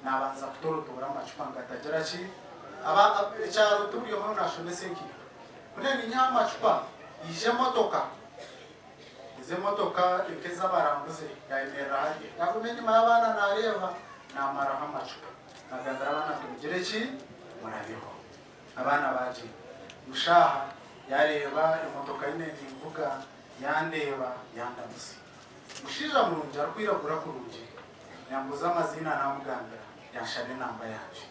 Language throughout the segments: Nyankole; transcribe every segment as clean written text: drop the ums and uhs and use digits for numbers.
Naabanza kutorotoora amacupa ngu gatagira ki, aba ekyaro ti buri omwe naashomesa enkaito. Ku naaninyiha amacupa, haija emotoka, ezi emotoka nk'ez'abarambuzi yaayemerera hariya. Yaaguma enyima y'abaana naareeba, naamaraho amacupa. Naagambira abaana nti mugire ki, murabeho. Abaana baagyenda. Mushaaha yaareeba emotoka ei naaba ninvuga, yandeeba, yandamutsya. Mushaija murungi arikwiragura kurungi, yambuuza amaziina namugambira, yanshaba enamba yangye.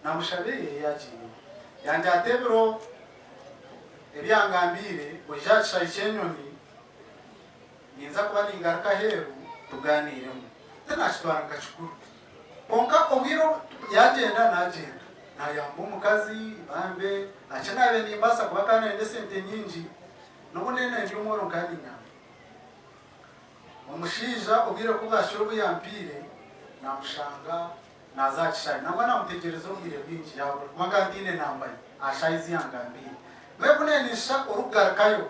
Namushaba eye yagiineho. Yangira ati ebiro ebi yangambiire oije aha kishaayi ky'enyonyi ninza kuba ningaruka aheeru tugaaniiremu. Tinakitwara nka kikuru. Kwonka obwire obu yagyenda nagyenda nayamba omukazi bambe eki nabaire nimbaasa kuba akaba nayenda esente nyingi n'obu nari ndi omworo nkaba ninyamba. Omushaija obwire ku bwahikire obu yampiire, naamushanga naaza aha kishaayi. Nangwa naamutegyereza obwire bwingi yaabura kuba nkaba ntaine namba ye aha shaaha ezi yangambiire. Mbwenu ku naaba ninshisha orikugarukayo,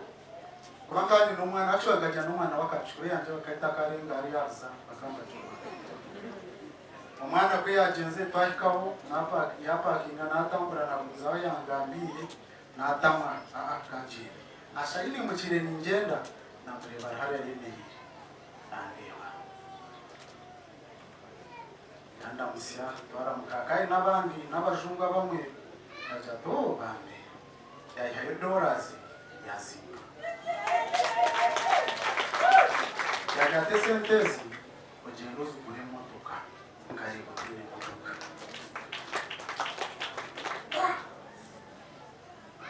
kuba nkaba nyine omwana, actually nkagira n'omwana w'akapiki ku yangye bakaita akarenga hariya aha Ruzaano bakaba nibagyenda. Omwana ku yaagyenzire twahikaho, yaapakinga naatambura naagumizaho ahu yangambiire, naatamwa, aa kangyende. Aha shaaha ei naimukiire ningyenda, Namureeba ari hariya ayemereire nandeeba. Yandamutsya twaramuka kandi n'abandi n'abajungu abamwe yagira ati ooh bambe yayihayo dollars yazimpa. Yagira ati esente ezi ogyende ozigure emotoka nkareeba otaine motoka.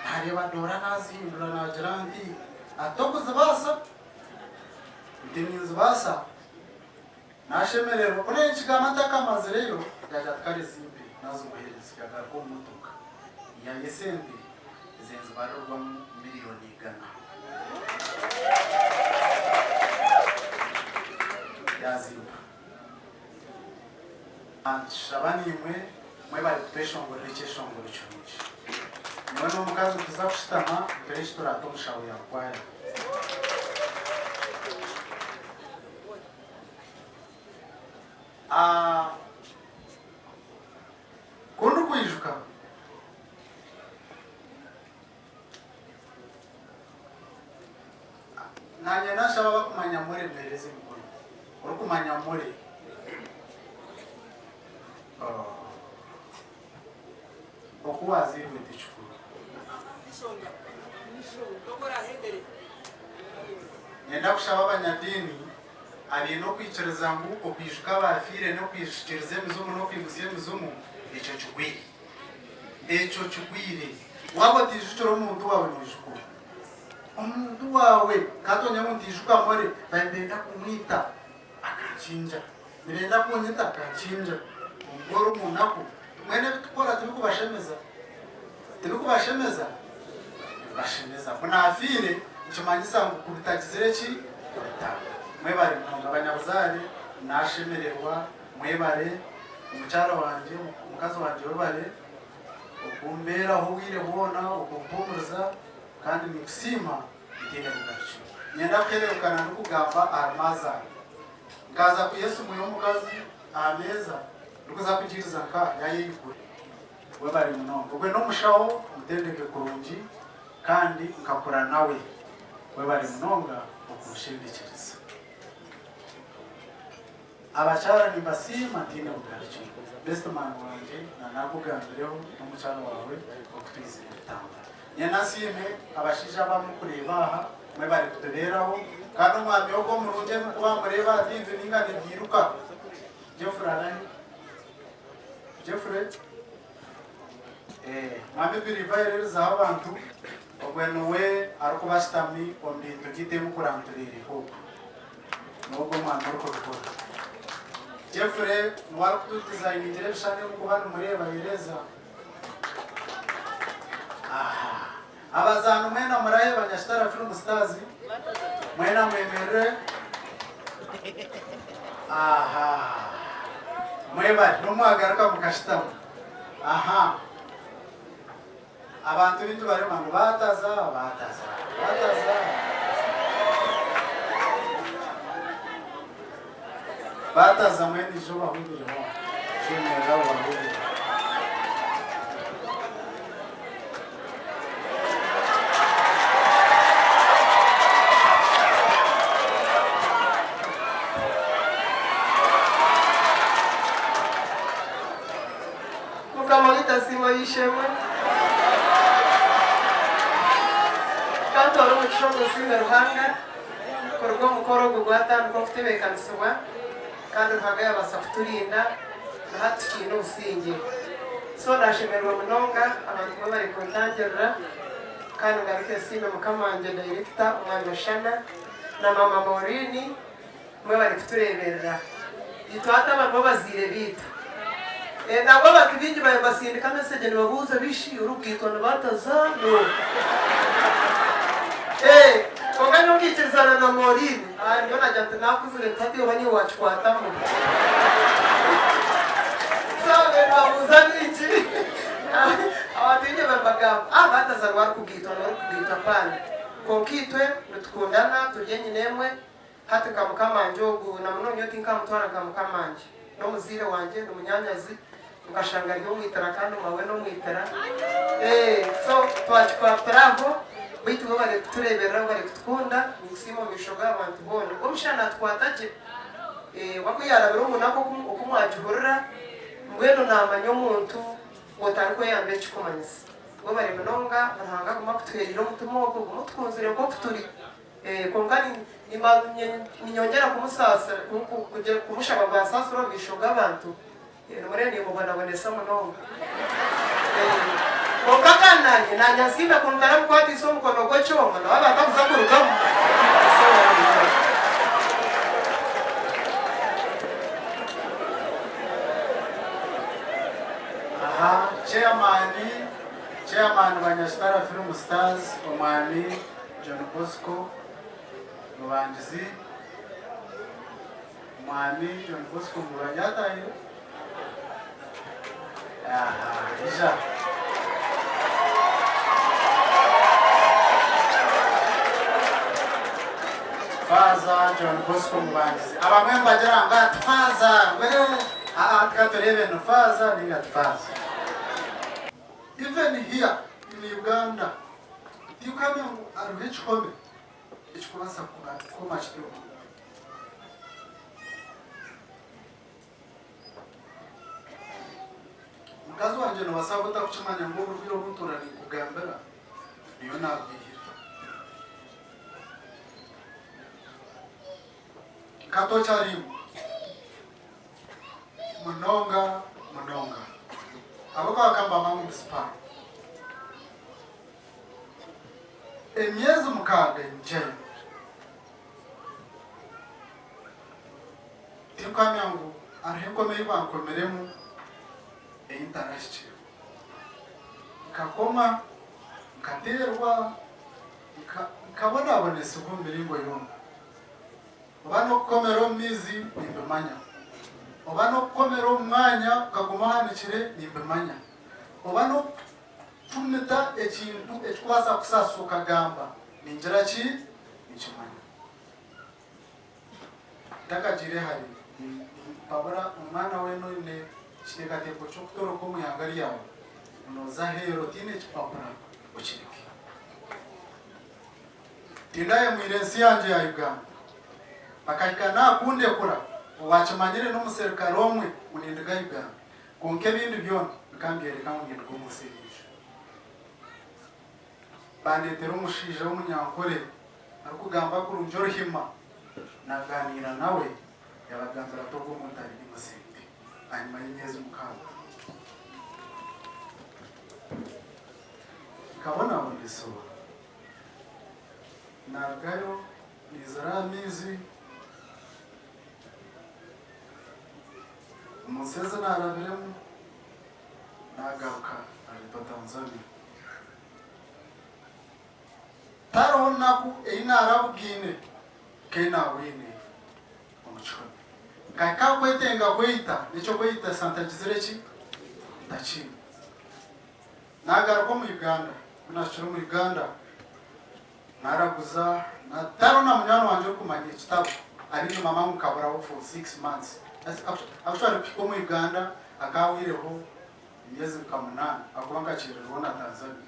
Naareeba Dora naazihindura naagira nti, Ati okuzibaasa? Nti, Ninzibaasa. Naashemererwa. Ku naikigamba ntakamazireyo, yaagira ati, Kare zimpe. Naazimuheereza. Yaagaruka omu motoka. Yaiha esente eze nizibarirwamu miriyoni igana. Yaazimpa. Nitushaba naimwe mwebare kutweshongorera ekyeshongoro kirungi. Nyowe n'omukazi nituza kushutama turebe eki turaate omu shaho ya kwaya. Ku ndikwijuka. Nanye nashaba abakumanya Mure muhereze emikono. Orikumanya Mure. Oku wazairwe tikikuru. Nyenda kushaba abanyadiini abaine okwikiriza ngu okwijuka abaafiire n'okwijukiriza emizimu n'okwimutsya emizimu ekyo kigwire. Ekyo kigwire. Waaba otaijukire omuntu waawe noijuka oha? Omuntu waawe ka tongye ngu ntiijuka More, baabaire nibenda kumwita akankingira. Nibenda kunyita akankingira. Omugore omu naku. Mbwenu ebi tukukora tibikubashemeza? Tibikubashemeza? Nibibashemeza. Ku naafiire nikimanyisa ngu ku bitagizire ki? Kubitanga. Mwebare munonga abanyabuzaare, naashemererwa. Mwebare. Omukyara wangye, omukazi wangye webare okumbeeraho obwire bwona, okumpuumuriza kandi ninkusiima ntaine bugarukiro. Niinyenda kuhereerukana ndikugamba ahari maazaara. Nkaza kwiha esimu y'omukazi aha meeza ndikuza kugiiriza nka yaayeyigura. Webare munonga. Ogwe n'omushaho omutendeke kurungi kandi nkakura nawe. Webare munonga okunshendekyereza. Abakyara nimbasiima ntaine bugarukiro. Best man wangye na nakugambireho nomukyara wawe oku twizire kutambura. Nyena nsiime abashaija abamu kureeba aha mwebare kutuberaho kandi omwami ogu omurungi ahu mukuba nimureeba aha TV ninga nibyiruka Geoffrey arahi? Geoffrey? Eh, mwami Believer ahererizaho abantu ogwe niwe arikuba ashutami omu bintu byaitu ebi mukurantureereho ogu. N'ogwo omwami orikubikora. Jeffrey niwe arikutudizayiningira ebishushani ebi murikuba nimureeba Yereza. Aha. Abazaani mwena murahe Banyakitara Film Stars mwena mwemerere. Aha. Mwebare n'omwagaruka mukashutama. Aha. Abantu baingi barema ngu baataza, baataza, baataza, baataza mbwenu ija obahwibire hoona. Shemerera. kutasiima ow'eishe-emwe? Ka ntware omugisha ogu nsiime Ruhanga kuruga omukoro ogu gwatandika okutebeekanisibwa kandi Ruhanga yaabaasa kuturinda na hati tukiine obusingye. So naashemererwa munonga abantu mwebare kuntangirira kandi ngaruke nsiime mukama wangye dayirekita Omwami Oshana na maama Maureen. Mwebare kutureeberera. Itwe hati aba nibo bazaire baitu. Nangwa abantu baingi baabaire nibasindika mesegi nibabuuza bishi orikugaitwa nibataza n'oha? Kwonka nyowe nkaikirizana na Maureen, nyowe naagira nti naakuzire nti hati oba niiwe waakikwatamu. So baabaire nibabuuza baingi, abantu baingi baabaire nibagamba, Baltazar niwe arikugaitwa, niwe arikugaitwa apaana. Kwonka itwe nitukundana, turi enyina emwe. Hati nka mukamangye ogu, na munonga nyowe tinkamutwara nka mukamangye. N'omuzaire wangye, ni munyanyazi, nkashanga ari omwitira kandi maawe n'omwitira. Eeh so twakikwatira aho, beitu webare kutureeberera, webare kutukunda, ninkusiima omu maisho g'abantu boona. Omushana natukwata gye, eeh oba ku yaarabire omu naku oku mwagihurira, mbwenu naamanya omuntu otarikweyamba ekikumanyisa. Webare munonga, Ruhanga agume akutuheerire omutima ogwo, ogume otukunzire nk'oku turi. Kwonka niinyongyera kumushaba ngu ansaasire omu maisho g'abantu. Nimureeba niimubonabonesa munonga. Kwonka kandi naanye naanye ansiime ku ntaramukwatiise omukono gw'ekyoma nawe aba atakuza kurugamu. Aha Chairman Chairman wa Nyakitara Film Stars Omwami John Bosco Mubangizi, Omwami John Bosco Mubangi atahire? Aha, ija. Faaza John Bosco Mubangizi. Abamwe nibagira ngu ati faaza, ngu ee, aa ka tureebe ni faaza ninga ti faaza. Even here in Uganda, Tikuhamya ngu hariho ekihome ekirikubaasa kukoma kiti omuntu. Mukazi wangye noobaasa kuba otarikukimanya ngu oburwaire obu ntuura ninkugambira niyo naabwihire. Nkatokyariimwe munonga munonga ahabw'okuba bakaba nibamanya ngu ndi sipaamu. Emyezi mukaaga njayo. Tinkuhamya ngu hariho enkoma ei bankomiremu ei ntarahikireho. Nkakoma, nkateerwa, nkabonabonesibwa omu miringo yoona. Oba n'okukomera omu maizi nimbimanya, oba n'okukomera omu mwanya okaguma ohanikire nimbimanya, oba n'oku. Cumita ekintu ekikubaasa kusaasa okagamba, Ningira ki? Ninkimanya. Ntakagiire hare, nimpabura omwana weena oine ekiteekateeko ky'okutoroka omu ihanga ryawe ngu nooza aheeru otaine kipapura, okireke. Tindahemwire ensi yangye ya Uganda. Bakahika n'aha kundekura, owaakimanyire n'omuserukare omwe ngu ninduga Uganda. Kwonka ebindi byona bikaba nibyoreka ngu ninduga omu nsi endiijo. Bandeetera omushaija w'omunyankore arikugamba kurungi oruhima, naagaaniira nawe, yaabagambira ati ogwo omuntu ari innocent ahanyima y'emyezi mukaaga. Nkabonabonesibwa, naarugayo naizira aha maizi. Omu nsi ezi naarabiremu, naagaruka naaretwa Tanzania. Tihariho naku ei naarabugaine nk'ei naabwine omu kihome. Nkahika aha kwetenga kweita, n'eky'okweitisa ntagizire ki? Ntakiine. Naagaruka omu Uganda, ku naahikire omu Uganda, Naraguza na tihariho na munywani wangye orikumanya ekitabo ari enyima mangu nkaburaho for 6 months actually kuhika omu Uganda hakahwireho emyezi nka munaana ahakuba nkakyererwaho na Tanzania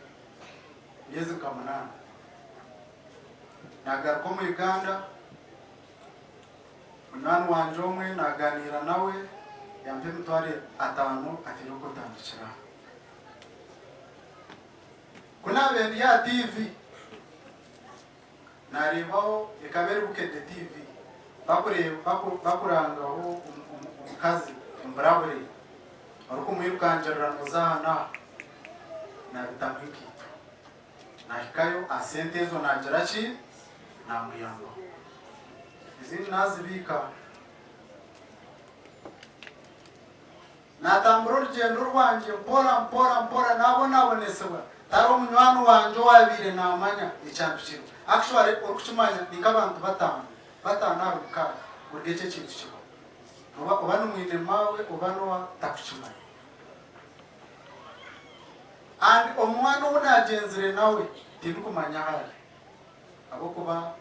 emyezi nka munaana nagaruka omu Uganda munywani wangye omwe naganiira nawe yampa emitwaro ataano ati irooko otandikire aha. naabaire ndi aha tiivi, naareebaho ekaba eri Bukedde TV, bakurangaho omukazi omurabure orikumwirukangirira nooza aha n'aha, naabitamu enkaito. Naahikayo aha sente ezo naagira ki? Naamuyambaho. Ezindi naazibiika. Naatambura orugyendo rwangye mpora mpora mpora naabonabonesibwa. Tihariho munywani wangye owaabaire naamanya ekyampikirwe. Actually orikukimanya ni nk'abantu bataano, bataano ahari mukaaga kuruga eki ekintu kibaho. Oba oba ni mwine maawe oba n'owa takukimanya. And omwana ou naagyenzire nawe tindikumanya ahu ari ahabw'okuba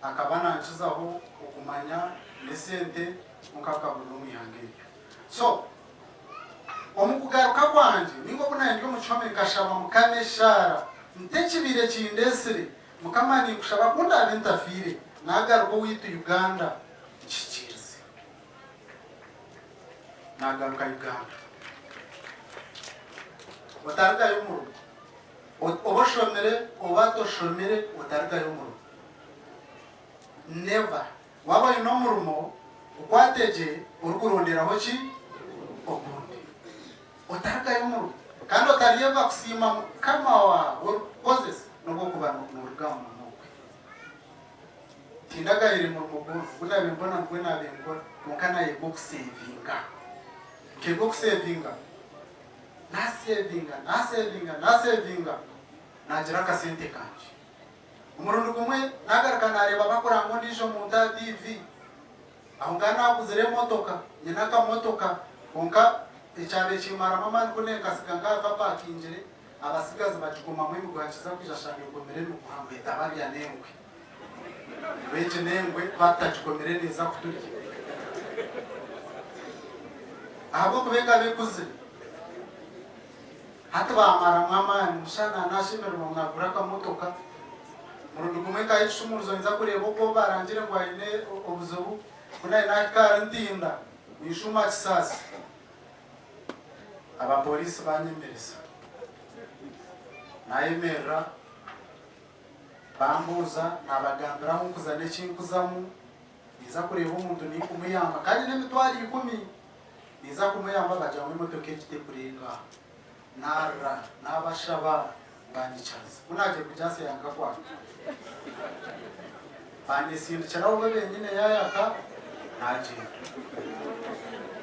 akaba nankizaho okumanya n'esente kwonka akaburira omu ihanga eryo. So omu kugaruka kwangye ninga obu nari ndi omu kihome nkashaba Mukama eshaara nti ekibaire kindeesire Mukama ninkushaba ku ndaabe ntafiire naagaruka owaitu Uganda nkihikiirize. Naagaruka Uganda. Otarugayo omu rugo. Oba oshomire oba toshomire otarugayo omu rugo. Never. Waaba oine omurimo gukwate gye orikuronderaho ki? Ogundi. Otarugayo omu rugo. Kandi otaryebwa kusiima mukama waawe orikukukozesa n'obu orikuba nooruga aha murimo gwe. Tindagayire murimo gwona, ogu naabaire mbona nigwo naabaire nkora, kwonka naayega okuseevinga. Nkeega okuseevinga, naaseevinga, naaseevinga, naaseevinga, naagira akasente kangye. Omurundi gumwe naagaruka naareeba bakuranga ondiijo muntu aha tiivi. Aho nkaba naaguzire emotoka, nyine akamotoka, kwonka ekyabaire kimmaramu amaani ku nenkasiga nk'aha kapakingire, abatsigazi bagigumamu emiguha nkiza kwija shanga egomire emiguha ngu etabarya n'engwe. Ngu egi n'engwe twatutagigomire neeza kuturya. Ahabw'okuba ekaba ekuzire. Hati baamaramu amaani, mushana naashemererwa ngu naagura akamotoka. Murundi gumwe nkaha ekishumuruzo ninza kureeba ogu ou baarangire ngu aine obuzibu, ku nari naahika ahari Ntinda, ninshuuma Kisaasi, abapooriisi baanyemereza. Naayemerera, bambuuza, naabagambira ahu nkuza n'eki nkuzamu, ninza kureeba omuntu ninkumuyamba kandi n'emitwaro ikumi. Ninza kumuyamba bagira ngu emotoka egi tekurenga aha. Narira, nabashaba banyikiriza. Ku nagiire kugyasa yanga kwaka. Banyesindikiraho bo benyine yayaka nagyenda.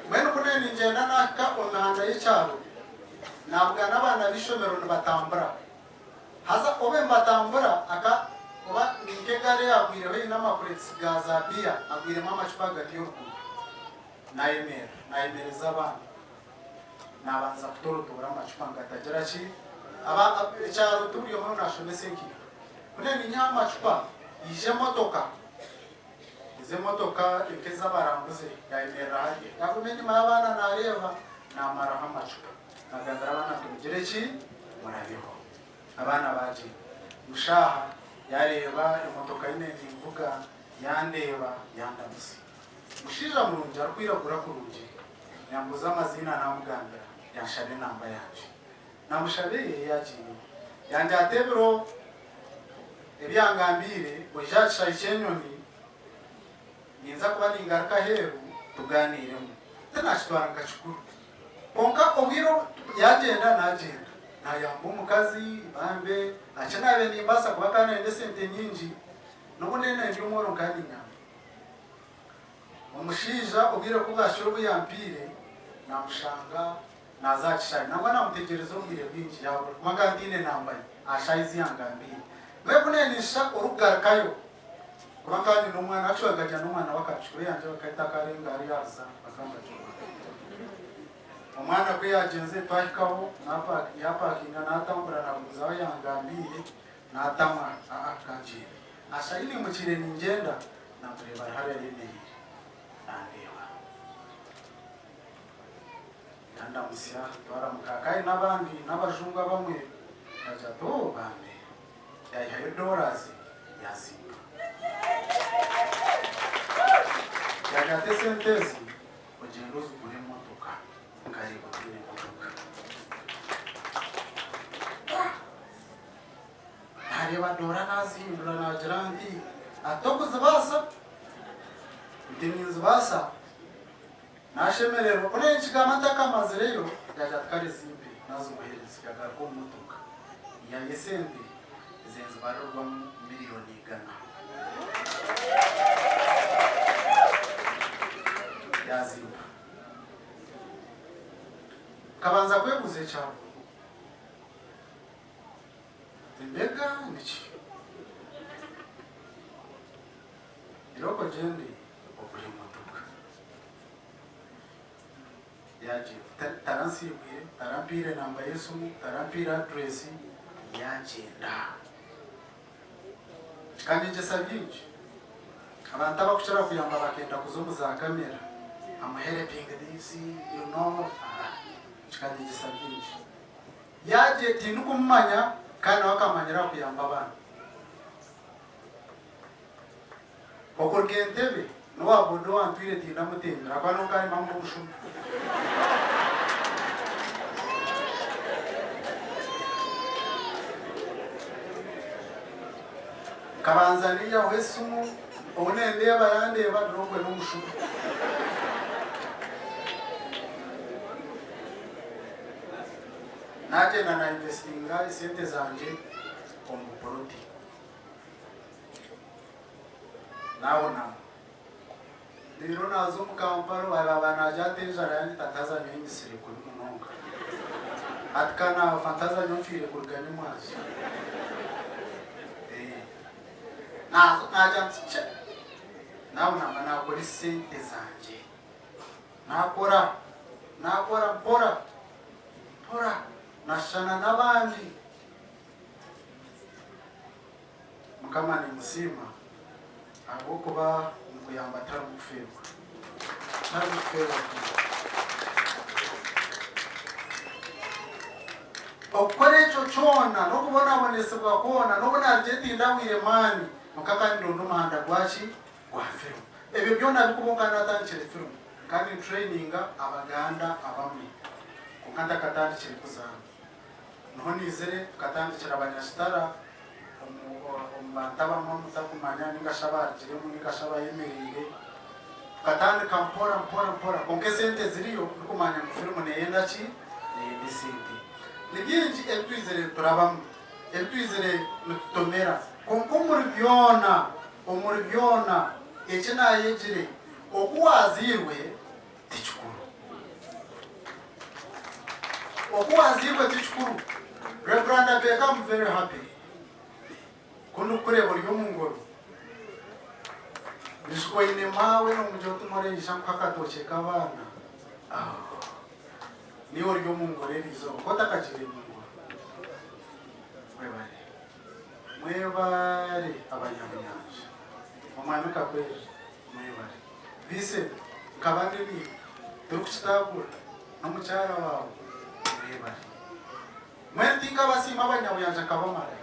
Mbwenu ku nari ningyenda nahika omu mihanda y'ekyaro, nabugana abaana b'eishomero nibatambura. Haza obe nibatambura aka oba nk'egaari eyagwireho eine amakureetisi ga za biya agwiremu amacupa ahagati y'oruguuto. Nayemerera, nayemereza abaana, nabanza kutorotoora amacupa ngu gatagira ki, aba, ekyaro ti buri omwe ngu nashomesa enkaito. Ku naninyihaho amacupa, haija emotoka, ezi emotoka nk'ezabarambuzi, yayemerera hariya. Yaguma enyima y'abaana nareeba, namaraho amacupa. Nagambira abaana nti mugire ki, murabeho. Abaana bagyenda. Mushaaha yareeba emotoka ei ninvuga, yandeeba, yandamutsya. Mushaija murungi arikwiragura kurungi yambuuza amaziina namugambira yanshaba enamba yangye. Namushaba eye yagiineho. Yangira ati ebiro ebi yangambiire oije aha kishaayi ky'enyonyi ninza kuba ningaruka aheeru tugaaniiremu. Tinakitwara nka kikuru. Kwonka obwire obu yagyenda nagyenda nayamba omukazi bambe eki nabaire nimbaasa kuba nkaba nayenda esente nyingi n'obu nari ndi omworo nkaba ninyamba. Omushaija obwire ku bwahikire obu yampiire, naamushanga naaza aha kishaayi. Nangwa naamutegyereza obwire bwingi yaabura kuba nkaba ntaine namba ye aha shaaha ezi yangambiire. Mbwenu ku naabaire ninshisha orikugarukayo, kuba nkaba nyine omwana, actually nkagira n'omwana w'akapiki we yangye bakahita akarenga hariya aha Ruzana bakaba nibagyenda. Omwana ku yaagyenzire twahikaho, yaapakinga naatambura naagumizaho ahu yangambiire, naatamwa, aa kangyende. Aha shaaha ei naimukiire ningyenda, Namureeba ari hariya ayemereire nandeeba. Yandamutsya twaramuka kandi n'abandi n'abajungu abamwe yagira ati ooh bambe yayihayo dollars yazimpa. Yagira ati esente ezi ogyende ozigure emotoka nkareeba otaine motoka. Naareeba doora naazihindura naagira nti, Ati okuzibaasa? Nti ninzibaasa. Naashemererwa. Ku naikigamba ntakamazireyo, yaagira ati kare zimpe. Naazimuheereza, yaagaruka omu motoka. Yaiha esente ze nizibarirwamu miriyoni igana. Yaazimpa. Nkabanza kwebuuza ekyabaho. Mbega niki? Irooko ogyende ogure emotoka. Yaagyenda. Taransiibwire, tarampaire namba y'esimu, tarampaire address, yaagyenda. Kikanyegyesa bingi. Abantu abakukira kuyamba bakenda kuza omu za kamera, I'm helping this, you know, kikanyegyesa bingi. Yaagye tindikumumanya kandi nawe akammanyira aha kuyamba abaana. Okuruga Entebbe n'owa boda owantwire tindamutembire ahakuba nawe nka arimu omushuma. Nkabanza niihaho esimu ou nendeeba yandeeba ngira ogwe n'omushuma. Nagyenda na investinga esente zangye omu bupoloti. Naahunama. Reero naaza omu Kampala obu araabe naagira ati enjara yangye tataza nyowe enyitsire kubi munonga. Ati ka naafa ntaza nyowe nfiire kuruga nyimwazyo. Naaza naagira nti kye naahunama naakora esente zangye. Naakora, naakora mpora mpora nashushana n'abandi. Mukama nimusiima ahabw'okuba omu kuyamba tarimu kufeerwa. Tarimu kufeerwa kimwe. Okukora ekyo kyona n'okubonabonesibwa kwona n'obu naarugire tindahwaire maani, kwonka kandi ndonda omuhanda gwaki? Gwa firimu. Ebyo byona bikubaho nkaba naatandikire firimu. Nkaba nintureyininga Abaganda abamwe kwonka ntakatandikire kuzaana. Niho naizire tukatandikira Abanyakitara omu bantu abamwe abu mutakumanya ninga shi abaarugiremu ninga shi abayemereire. Tukatandika mpora mpora mpora kwonka esente ziriyo ndikumanya ngu firimu neyenda ki? Neyenda esente. Ni bingi ebi twizire niturabamu, ebi twizire nitutomera kwonka omuri byona, omuri byona eki naayegire oku waazairwe ti kikuru. Oku waazairwe ti kikuru. Rev. Abeka am very happy ku ndikukureeba ori omu ngoro. Nyijuka oine maawe nomugira oti Mureija nkuhe akatookye k'abaana. Niiwe ori omu ngoro eri izooba ku otakagiire mu ngoro. Mwebare. Mwebare abanyabunyanja. Omwami Kakwera mwebare. Vincent nkaba ndi naiwe turikukitaagura n'omukyara waawe mwebare. Mbwenu tinkabasiima abanyabuyanja nkabamara.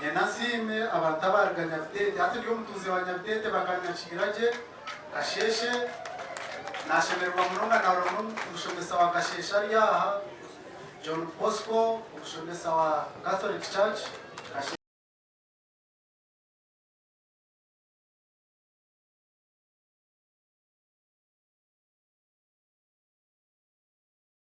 Nyenda nsiime abantu abaruga Nyabiteete. Hati ndi omutuuze wa Nyabiteete bakanyakiira gye Kasheeshe. Nashemererwa munonga naroora n'omushomesa wa Kasheeshe ari aha, John Bosco omushomesa wa Catholic Church.